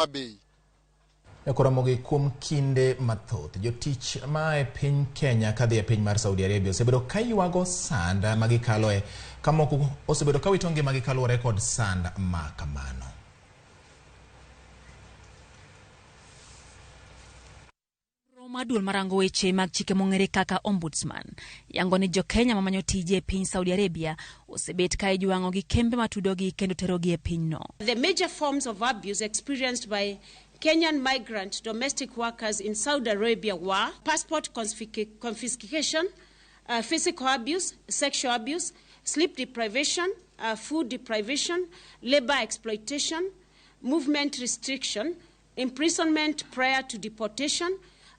Bay. Ekoromogi kuom kinde mathoth, jotich ma e piny Kenya kadhi e piny mar Saudi Arabia osebedo ka ywago sand ma gikaloe, ka moko osebedo ka wito ngimagi kaluwore kod sand ma kamano. Nonro mar duol marango weche mag chike mong'ere kaka Ombudsman yango ni jo-Kenya mamanyo tije e piny Saudi Arabia osebet ka ijwang'o gi kembe matudogi kendo terogi e pinyno. The major forms of abuse experienced by Kenyan migrant domestic workers in Saudi Arabia were passport confiscation, physical abuse, sexual abuse, sleep deprivation, food deprivation, labor exploitation, movement restriction, imprisonment prior to deportation,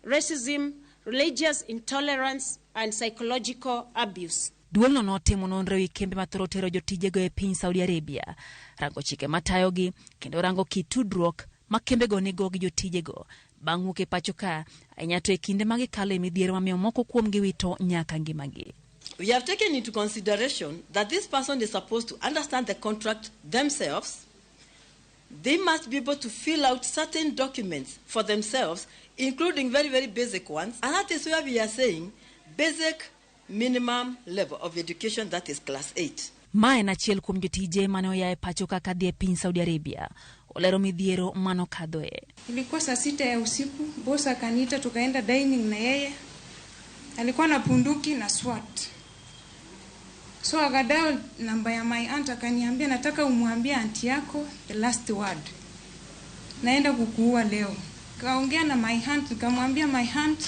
racism, religious intolerance, and psychological abuse. Duolno notimo nonro ewi kembe mathoro tero jotijego e piny Saudi Arabia, rango chike matayogi kendo rango kit tudruok ma kembego nigo gi jotijego bang' wuok e pacho ka, ahinya to e kinde ma gikalo e midhiero mamiyo moko kuomgi wito nyaka ngimagi. We have taken into consideration that this person is supposed to understand the contract themselves. They must be able to fill out certain documents for themselves, including very, very basic ones. And that is where we are saying basic minimum level of education, that is class 8. Ma en achiel kuom jotije mane oya e pacho ka kadhi e piny Saudi Arabia. Olero midhiero manokadhoe. Ilikuwa saa 6 ya usiku, boss akaniita tukaenda dining na yeye. Alikuwa na bunduki na SWAT. So akadial namba ya my aunt akaniambia nataka umwambie auntie yako the last word. Naenda kukuua leo. Kaongea na my aunt, nikamwambia my aunt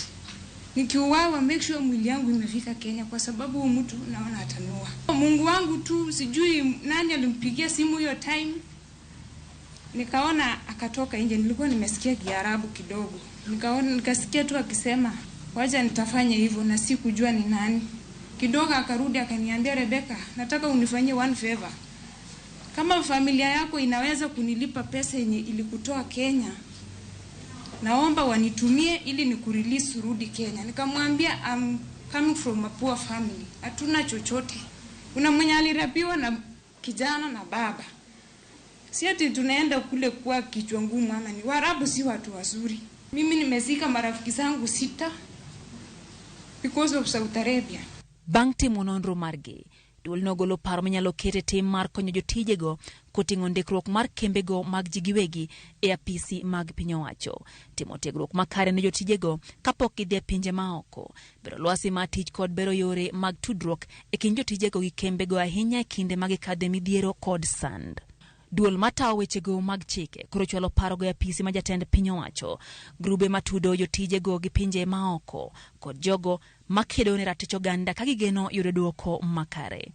nikiuawa make sure mwili yangu imefika Kenya kwa sababu huyu mtu naona atanua. Mungu wangu tu sijui nani alimpigia simu hiyo time. Nikaona akatoka nje, nilikuwa nimesikia Kiarabu kidogo. Nikaona nikasikia tu akisema wacha nitafanya hivyo na sikujua ni nani. Kidogo akarudi akaniambia Rebecca, nataka unifanyie one favor. Kama familia yako inaweza kunilipa pesa yenye ilikutoa Kenya, naomba wanitumie ili nikurelease urudi Kenya. Nikamwambia I'm coming from a poor family. Hatuna chochote. Kuna mwenye alirapiwa na kijana na baba. Si ati tunaenda kule kwa kichwa ngumu ama ni Waarabu si watu wazuri. Mimi nimezika marafiki zangu 6 because of Saudi Arabia. Bang' timo nonro margi, duol nogolo paro minyalo ket e tim mar konyo jotijego koting'o ndikruok mar kembego mag ji giwegi e apisi mag piny owacho, timo tiegruok makare ne jotijego kapok gidhi e pinje maoko, bero lwasi mar tich kod bero yore mag tudruok e kind jotijego gi kembego ahinya e kinde ma gikadhe midhiero kod sand. Duol matayo wechego mag chike koro chwalo parogo e apisi ma jatend piny owacho, grube matudo jotijego gi pinje maoko kod jogo makedo ne ratich oganda ka gigeno yudo duoko makare.